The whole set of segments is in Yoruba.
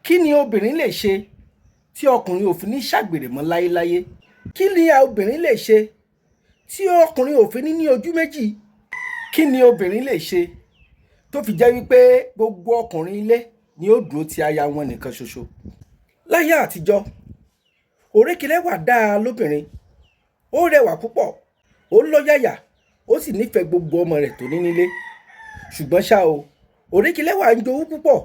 Kí ni obìnrin lè ṣe tí ọkùnrin ò fi ní ṣàgbèrè mọ́ láyéláyé? Kí ni obìnrin lè ṣe tí ọkùnrin ò fi ní ní ojú méjì? Kí ni obìnrin lè ṣe tó fi jẹ́ wípé gbogbo ọkùnrin ilé ni ó dúró ti aya wọn nìkan ṣoṣo? Láyé àtijọ́, òrékelẹ́wà dáa lóbìnrin, ó rẹwà púpọ̀, ó lọ́yàyà, ó sì nífẹ̀ẹ́ gbogbo ọmọ rẹ̀ tó ní nílé. Ṣùgbọ́n ṣá o, òrékelẹ́wà ń jowú púpọ̀,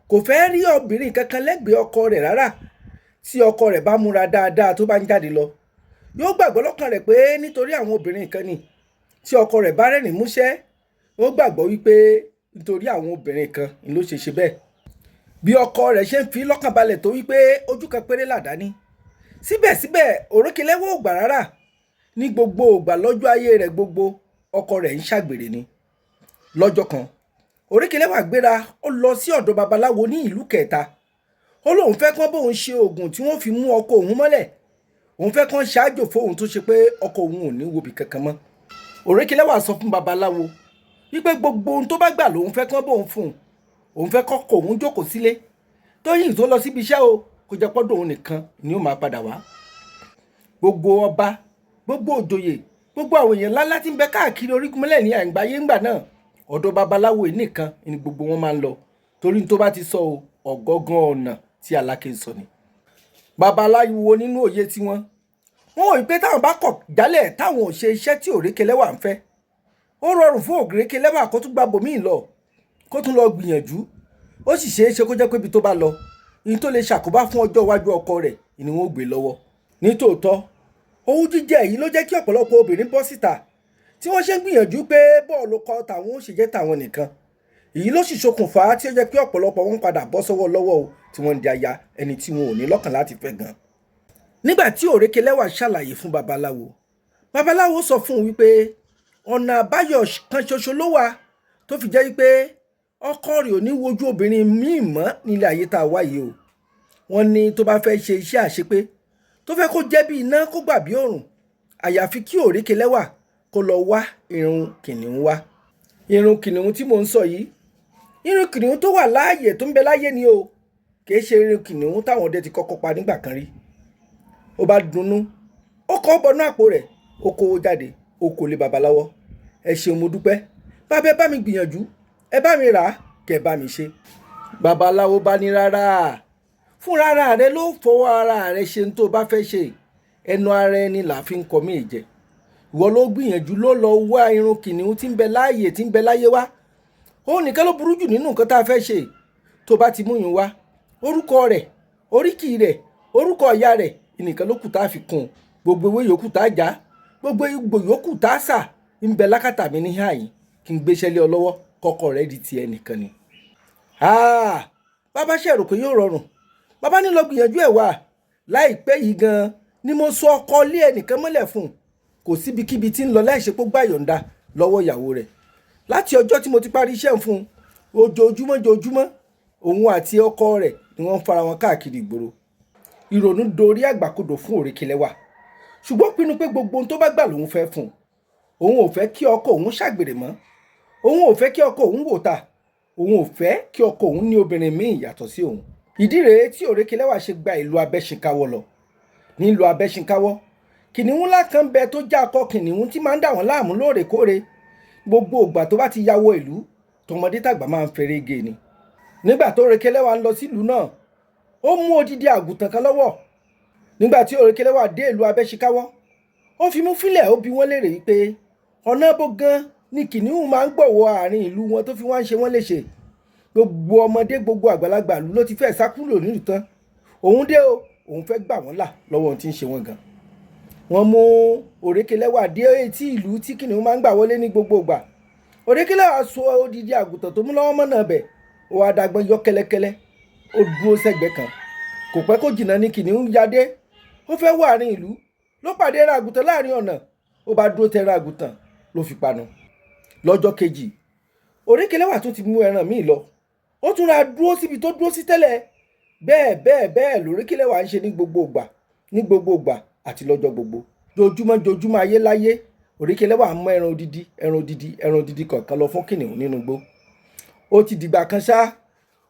kò fẹ́ rí obìnrin kankan lẹ́gbẹ̀ẹ́ ọkọ rẹ̀ rárá. Tí ọkọ rẹ̀ bá múra dáadáa tó bá ń jáde lọ, yóò gbàgbọ́ lọ́kàn rẹ̀ pé nítorí àwọn obìnrin kan ni. Tí ọkọ rẹ̀ bá rẹ́rìn músẹ́, ó gbàgbọ́ wípé nítorí àwọn obìnrin kan ni ló ṣe ṣe bẹ́ẹ̀. Bí ọkọ rẹ̀ ṣe ń fi lọ́kàn balẹ̀ tó wípé ojú kan péré làdá ní. Síbẹ̀síbẹ̀, òrékelẹ́wà ò gbà rárá. Ní gbogbo ìgbà lọ́jọ́ ayé rẹ̀ gbogbo, ọkọ rẹ̀ ń ṣàgbèrè ni. Lọ́jọ́ kan, òrékelẹ́wà gbéra, ó lọ sí ọ̀dọ̀ babaláwo ní ìlú kẹta. Ó lóun fẹ́ kán bóun ṣe oògùn tí wọ́n fi mú ọkọ òun mọ́lẹ̀. Òun fẹ́ kán ṣáájò fóun tó ṣe pé ọkọ òun ò ní wobì kankan mọ́. Òrékelẹ́wà sọ fún babaláwo wípé gbogbo ohun tó bá gbà lòun fẹ́ kán bóun fún un. Òun fẹ́ kọ́kọ́ òun jókòó sílé. Tóyìn tó lọ síbi iṣẹ́ o, kó jẹ́ pọ́dọ̀ òun nìkan ni ó máa padà wá. Gbogbo ọba, gbogbo òjòyè, gbogbo àwọn èèyàn ńláńlá tí ń bẹ káàkiri orígun mẹ́rẹ̀ẹ̀rin àgbáyé ńgbà náà, ọ̀dọ̀ babaláwo yìí nìkan ni gbogbo wọn máa ń lọ. Torí tó bá ti sọ o, ọ̀gángan ọ̀nà tí Aláké ń sọ ni. Babaláwo nínú òye tiwọn, wọ́n wò pé táwọn bá kọ̀ jálẹ̀ táwọn ò ṣe iṣẹ́ tí òrékelẹ́wà ń fẹ́, ó rọrùn fún òrékelẹ́wà kó tún gba bòmíì lọ, kó tún lọ gbìyànjú. Ó sì ṣeé ṣe kó jẹ́ pé ibi tó bá lọ, ihun tó lè ṣàkóbá fún ọjọ́ iwájú ọkọ rẹ̀ ni wọ́n ó gbé lọ́wọ́. Nítòótọ́, owú jíjẹ yìí ló jẹ́ kí ọ̀pọ̀lọpọ̀ obìnrin bọ́ síta tí wọ́n ṣe ń gbìyànjú pé bọ́ọ̀lù kọ tàwọn ó ṣe jẹ́ tàwọn nìkan. Èyí ló sì ṣokùnfà tí ó jẹ́ pé ọ̀pọ̀lọpọ̀ wọn padà bọ́ sọ́wọ́ lọ́wọ́ o, tí wọ́n ń di aya ẹni tí wọn ò ní lọ́kàn láti fẹ́ gan. Nígbà tí òrékelẹ́wà ṣàlàyé fún babaláwo, babaláwo sọ fún un wípé ọ̀nà àbáyọ kan ṣoṣo ló wà tó fi jẹ́ wípé ọkọ rẹ̀ ò ní wojú obìnrin míì mọ́ nílé ayé tá a wá yìí o. Wọ́n ní tó bá fẹ́ ṣe iṣẹ́ àṣepé, tó fẹ́ kó jẹ́ bí iná kó gbà bí òrùn, àyàfi kí òrékelẹ́wà kó lọ wá irun kìnìún wá. Irun kìnìún tí mò ń sọ yìí, irun kìnìún tó wà láàyè tó ń bẹ láyé ni o, kì í ṣe irun kìnìún táwọn ọdẹ ti kọ́kọ́ pa nígbà kan rí. Ó bá dunnú, ó kọ́ bọnú àpò rẹ̀, ó kówó jáde, ó kó lé babaláwo. Ẹ ṣeun, mo dúpẹ́. Bàbá ẹ bá mi gbìyànjú, ẹ bá mi rà á, kẹ́ ẹ bá mi ṣe. Babaláwo bá ní rárá, fúnra ara rẹ ló fọwọ́ ara rẹ ṣe ohun tó bá fẹ́ ṣe. Ẹnu ara ẹni là fi ń kọ mí jẹ. Ìwọ ló gbìyànjú ló lọ wá irun kìnìún tí ń bẹ láàyè tí ń bẹ láyé wá. Òun nìkan ló burú jù nínú nǹkan tá a fẹ́ ṣe. Tó bá ti mú yun wá, orúkọ rẹ̀, oríkì rẹ̀, orúkọ ìyá rẹ̀ nìkan ló kù tá a fi kún un. Gbogbo ewé yòókù tá a já, gbogbo egbò yòókù tá a sà ń bẹ lákàtà mi ní àyín kí n gbéṣẹ́ lé ọ lọ́wọ́ kọ́kọ́ rẹ̀ di tiẹ̀ nìkan ni. Bàbá ṣe rò pé yóò rọrùn. Bàbá ní lọ gbìyànjú ẹ̀ wá. Láìpẹ́ yìí gan ni mo sọ ọkọ lé ẹnìkan mọ́lẹ̀ fún un. Kò síbikíbi tí ń lọ láìṣe pé ó gbà yọ̀ǹda lọ́wọ́ ìyàwó rẹ̀. Láti ọjọ́ tí mo ti parí iṣẹ́ fún un, ojoojúmọ́ ojoojúmọ́, òun àti ọkọ rẹ̀ ni wọ́n ń fara wọn káàkiri ìgboro. Ìrònú dorí àgbàkodò fún òrékelẹ́wà. Ṣùgbọ́n pinnu pé gbogbo ohun tó bá gbà lòun fẹ́ fún un. Òun ò fẹ́ kí ọkọ òun ṣàgbèrè mọ́. Òun ò fẹ́ kí ọkọ òun wò ta. Òun ò fẹ́ kí ọkọ òun ní obìnrin míì yàtọ̀ sí òun. Ìdí rèé tí òrékelẹ́wà ṣe gba ìlú Abẹ́ṣinkáwọ́ lọ. Nílùú Abẹ́ṣinkáwọ́, kìnìún ńlá kan bẹ tó já akọ kìnìún tí máa ń dà wọ́n láàmú lóòrèkóòrè. Gbogbo ìgbà tó bá ti ya wọ ìlú, tọmọdé tàgbà máa ń feré gé ni. Nígbà tó òrékelẹ́wà ń lọ sílùú náà, ó mú odidi àgùntàn kan lọ́wọ́. Nígbà tí òrékelẹ́wà dé ìlú Abẹ́ṣinkáwọ́, ó fi mú fílẹ̀, ó bi wọ́n léèrè wípé ọ̀nà bó gan ni kìnìún máa ń gbọ̀wọ́ àárín ìlú wọn tó fi wá ń ṣe wọ́n léṣe. Gbogbo ọmọdé, gbogbo àgbàlagbà ìlú ló ti fẹ́ sá kúrò nílùú tán. Òun dé o, òun fẹ́ gbà wọ́n là lọ́wọ́ ohun tí ń ṣe wọ́n gan. Wọ́n mú òrékelẹ́wà dé etí ìlú tí kìnìún máa ń gbà wọlé ní gbogbo ìgbà. Òrékelẹ́wà so odidi àgùntàn tó mú lọ́wọ́ mọ́nà bẹ̀, ó wá dàgbọ́n yọ kẹ́lẹ́kẹ́lẹ́, ó dúró sẹ́gbẹ̀ẹ́ kan. Kò pẹ́ kó jìnnà ní kìnìún yadé. Ó fẹ́ wọ àárín ìlú, ló pàdé ẹran àgùntàn láàrin ọ̀nà. Ó bá dúró tẹ ẹran àgùntàn ló fi panu. Lọ́jọ́ kejì, òrékelẹ́wà tún ti mú ẹran míì lọ. Ó tún ra dúró síbi tó dúró sí tẹ́lẹ̀. Bẹ́ẹ̀ bẹ́ẹ̀ bẹ́ẹ̀ lòrékelẹ́wà ń ṣe ní gbogbo ìgbà, ní gbogbo ìgbà àti lọ́jọ́ gbogbo. Jojúmọ́ jojúmọ́ ayé láyé, òrékelẹ́wà ń mú ẹran odidi, ẹran odidi, ẹran odidi kọ̀ọ̀kan lọ fún kìnìún nínú igbó. Ó ti dìgbà kan ṣá,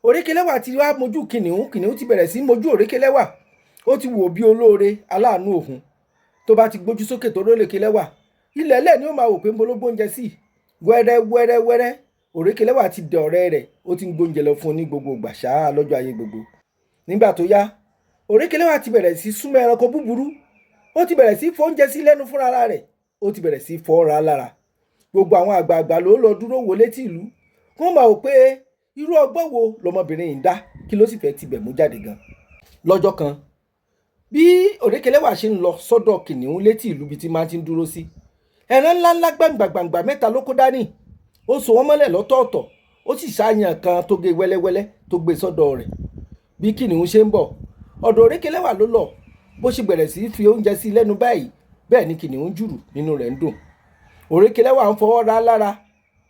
Òrékelẹ́wà ti wá mojú kìnìún, kìnìún ti bẹ̀rẹ̀ sí mojú Òrékelẹ́wà. Ó ti wò bí olóore aláàánú òun. Tó bá ti gbójú sókè tó rórékelẹ́wà, ilẹ̀ ẹlẹ́ ni ó máa wò pé ń bo ló gbóúnjẹ sí. Wẹ́rẹ́ wẹ́rẹ́ wẹ́rẹ́, Òrékelẹ́wà ti dẹ̀ ọ̀rẹ́ rẹ̀, ó ti ń gbóúnjẹ lọ fún un ní gbogbo ìgbà ṣáá lọ́jọ́ ayé gbogbo. Nígbà tó yá, Òrékelẹ́wà ti bẹ̀rẹ̀ sí súnmọ́ ẹranko búburú. Ó ti bẹ̀rẹ̀ sí fóúnjẹ sí lẹ́nu fúnra rẹ̀. Ó ti bẹ̀rẹ̀ sí fọ́ra lára. Gbogbo àwọn àgbààgbà ló lọ dúró wò létí ìlú. Wọ́n máa wò pé irú ọgbọ́n wo lọmọbìnrin yìí ń dá, kí ló sì fẹ́ tibẹ̀ mú jáde gan. Lọ́jọ́ kan, bí Òrékelẹ́wà ṣe ń lọ sọ́dọ̀ kìnìún létí ìlú bíi tí máa ti ń dúró sí, ẹran ńláńlá gbàǹgbàǹgbà mẹ́ta ló kó dání. Ó so wọ́n mọ́lẹ̀ lọ́tọ̀ọ̀tọ̀, ó sì ṣàyàn kan tó gé wẹ́lẹ́wẹ́lẹ́ tó gbé sọ́dọ̀ rẹ̀. Bí kìnìún ṣe ń bọ̀, ọ̀dọ̀ Òrékelẹ́wà ló lọ. Bó ṣe bẹ̀rẹ̀ sí fi oúnjẹ sí lẹ́nu báyìí, bẹ́ẹ̀ ni kìnìún jùrù, nínú rẹ̀ ń dùn. Òrékelẹ́wà ń fọwọ́ ra lára,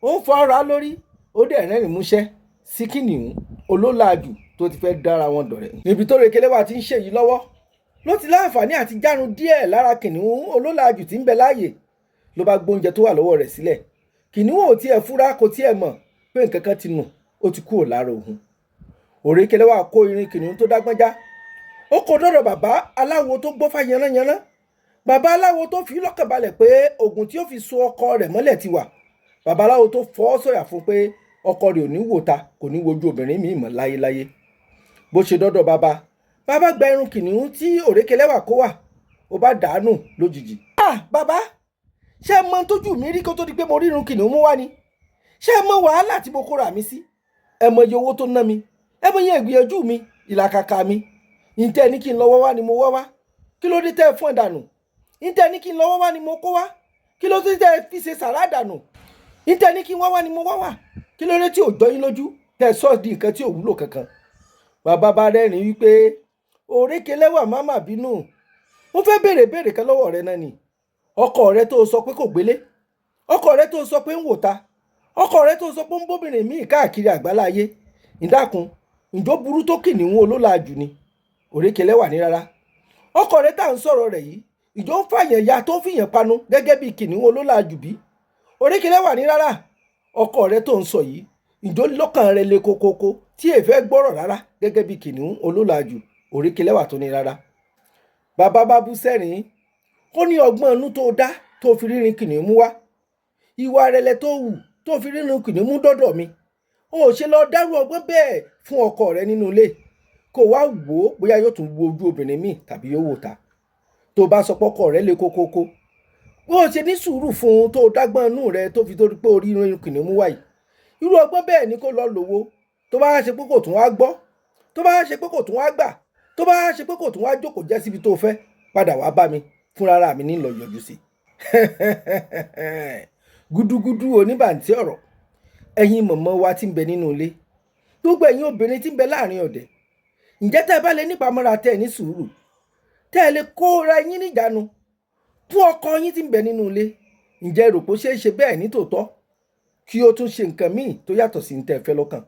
ó ń fọwọ́ ra lórí, ó dẹ̀ rẹ́rìn músẹ́ sí kìnìún olólàájú tó ti fẹ́ dára wọn dọ̀rẹ́. Níbi tó Òrékelẹ́wà ti ń ṣèyí lọ́wọ́, ló ti láǹfààní àti járun díẹ̀ lára kìnìún olólàájú tí ń bẹ láàyè. Ló bá gbóúnjẹ tó wà lọ́wọ́ rẹ̀ sílẹ̀. Kìnìún ò tiẹ̀ fura, kò tiẹ̀ mọ̀ pé nǹkan kan ti nù, ó ti kúrò lára òun. Òrékelẹ́wà kó irin kìnìún tó dágbọ́njá. Ó kó dọ́dọ̀ bàbá aláwo tó gbọ́fá yanrányánrán. Bàbá aláwo tó fi lọ́kàn balẹ̀ pé oògùn tí ó fi so ọkọ rẹ̀ mọ́lẹ̀ ti wà. Bàbá aláwo tó fọ́ sọ̀yà fún pé ọkọ rẹ̀ ò ní wò ta, kò ní wojú obìnrin míì mọ́ láyéláyé. Bó ṣe dọ́dọ̀ bàbá, bàbá gba irun kìnìún tí Òrékelẹ́wà kó wà, ó bá dàánù lójijì. Ah, bàbá, ṣé ẹ mọ tójú mi rí kó tó di pé mo rí irun kìnìún mú wá ni? Ṣé ẹ mọ wàhálà tí mo kóra mi sí? Ẹ mọ iye owó tó ná mi, ẹ mọ iye ìgbìyànjú mi, ìlàkàkà mi. Ǹtẹ́ ní kí n lọ́wọ́ wá ni mo wá wá. Kí ló dé tẹ́ ẹ fún ẹ dànù? Ǹtẹ́ ní kí n lọ́wọ́ wá ni mo kó wá. Kí ló dé tẹ́ ẹ fi ṣe sàrá dànù? Ǹtẹ́ ní kí n wá wá ni mo wá wá. Kí ló dé tí ò jọ yín lójú tẹ́ ẹ sọ́ di nǹkan tí ò wúlò kankan? Bàbá bá rẹ́rìn wípé Òrékelẹ́wà má mà bínú. Mo fẹ́ béèrè béèrè kan lọ́wọ́ rẹ náà ni. Ọkọ rẹ tó sọ pé kò gbélé, ọkọ rẹ tó sọ pé ń wò ta, ọkọ rẹ tó sọ pé ń bóbìnrin míì káàkiri àgbáláyé. Ǹdákun, ǹjọ́ burú tó kìnìún olólàájú ni? Òrékelẹ́wà ní rárá. Ọkọ rẹ tá à ń sọ̀rọ̀ rẹ̀ yìí, ìjọ ń fàyàn ya tó fìyàn panu gẹ́gẹ́ bí kìnìún olólàájú bí? Òrékelẹ́wà ní rárá. Ọkọ rẹ tó ń sọ yìí, ìjọ lọ́kàn rẹ le kokoko tí èèfẹ́ gbọ́rọ̀ rárá gẹ́gẹ́ bí kìnìún olólàájú? Òrékelẹ́wà tó ní rárá. Bàbá bá bú sẹ́rìn-ín. Ó ní ọgbọ́n inú tó dá tó fi rírin kìnìún mú wá. Ìwà ìrẹ̀lẹ̀ tó wù tó fi rírin kìnìún mú dọ́dọ̀ mi. O ò ṣe lọ dárú ọgbọ́n bẹ́ẹ̀ fún ọkọ rẹ nínú ilé. Kó wá wò ó bóyá yóò tún wo ojú obìnrin míì tàbí yóò wò ta. Tó bá sọ pé ọkọ rẹ le kokoko, bó o ṣe ní sùúrù fún un tó dágbọ́n inú rẹ tó fi torí pé o rí irin kìnìún mú wá yìí. Irú ọgbọ́n bẹ́ẹ̀ ni kó lọ lòwó. Tó bá ṣe pé kò tún wá gbọ́, tó bá ṣe pé kò tún wá gbà, tó bá ṣe pé kò tún wá jókòó jẹ́ síbi tó fẹ́, padà wá bá mi fúnra mi ní lọ yọjú sí. Gúdúgúdú oníbàntí ọ̀rọ̀. Ẹ̀yin mọ̀mọ́ wa tí ń bẹ nínú ilé, gbogbo ẹ̀yin obìnrin tí ń bẹ láàrin ọ̀dẹ̀, ǹjẹ́ tẹ́ ẹ bá lè nípamọ́ra tẹ́ ẹ ní sùúrù, tẹ́ ẹ lè kóra yín níjàánu fún ọkọ yín tí ń bẹ nínú ilé, ǹjẹ́ ẹ rò pé ó ṣeé ṣe bẹ́ẹ̀ ní tòótọ́ kí ó tún ṣe nǹkan míì tó yàtọ̀ sí ní tẹ́ ẹ fẹ́ lọ́kàn?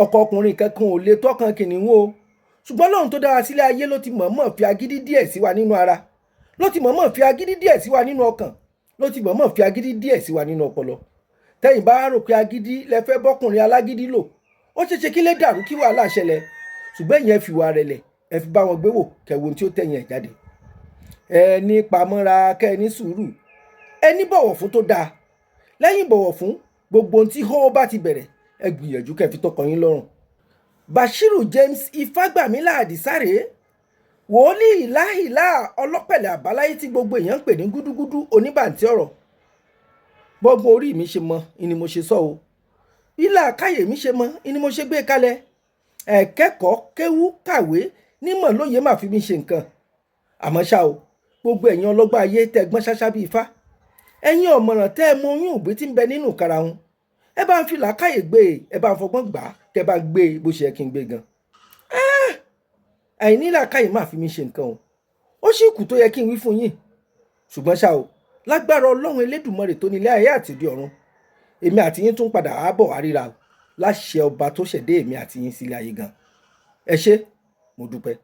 Ọkọ ọkùnrin kankan ò lè tọ́kàn kìnìún o. Ṣùgbọ́n Ọlọ́run tó dára sílé ayé ló ti mọ̀ọ́mọ̀ fi agídí díẹ̀ sí wa nínú ara, ló ti mọ̀ọ́mọ̀ fi agídí díẹ̀ sí wa nínú ọkàn, ló ti mọ̀ọ́mọ̀ fi agídí díẹ̀ sí wa nínú ọpọlọ. Tẹ́yìn bá rò pé agídí lẹ fẹ́ bọ́kùnrin alágídí lò, ó ṣeé ṣe kí lè dàrú, kí wàhálà ṣẹlẹ̀. Ṣùgbọ́n ìyẹn fi wà rẹ̀lẹ̀, ẹ fi bá wọn gbé wò, kẹ́ wo ohun tí ó tẹ̀yìn ẹ̀ jáde. Ẹ ní pamọ́ra, kẹ́ ẹ ní sùúrù, ẹ ní bọ̀wọ̀ fún tó dáa. Lẹ́yìn bọ̀wọ̀ fún, gbogbo ohun tí hó bá ti bẹ̀rẹ̀, ẹ gbìyànjú kẹ́ fi tọkàn yín lọ́rùn. Bashiru James Ifágbàmílà Àdìsá rèé, wòlíì láhìlá ọlọ́pẹ̀lẹ̀ àbáláyé tí gbogbo èèyàn ń pè ní gúdúgúdú oníbàntí ọ̀rọ̀. Bọ́gbọ́n orí mi ṣe mọ ni mo ṣe sọ o. Bí làákàyè mi ṣe mọ ni mo ṣe gbé kalẹ̀. Ẹ̀kẹ́kọ̀ọ́ kéwú kàwé nímọ̀ lóye má fi mi ṣe nǹkan. Àmọ́ ṣá o, gbogbo ẹ̀yin ọlọ́gbọ́n ayé tẹ́ gbọ́n ṣáṣá bí ifá. Ẹ̀yin ọ̀mọ̀ràn tẹ́ ẹ mọ oyún ògbé tí ń bẹ nínú karahun. Ẹ bá ń fi làákàyè gbé e, ẹ bá ń fọgbọ́n gbà á, kẹ́ bá ń gbé e bó ṣe yẹ kí n gbé gan. Àìní làákàyè má fi mi ṣe nǹkan o. Ó sì kù tó yẹ kí n wí fún yín. Ṣùgbọ́n ṣá o, lágbára Ọlọ́run Elédùmarè tó ní ilé ayé àti òde ọ̀run, èmi àti yín tún padà á bọ̀ wá ríra o. Láṣẹ ọba tó ṣẹ̀dá èmi àti yín sílé ayé gan. Ẹ ṣé, mo dúpẹ́.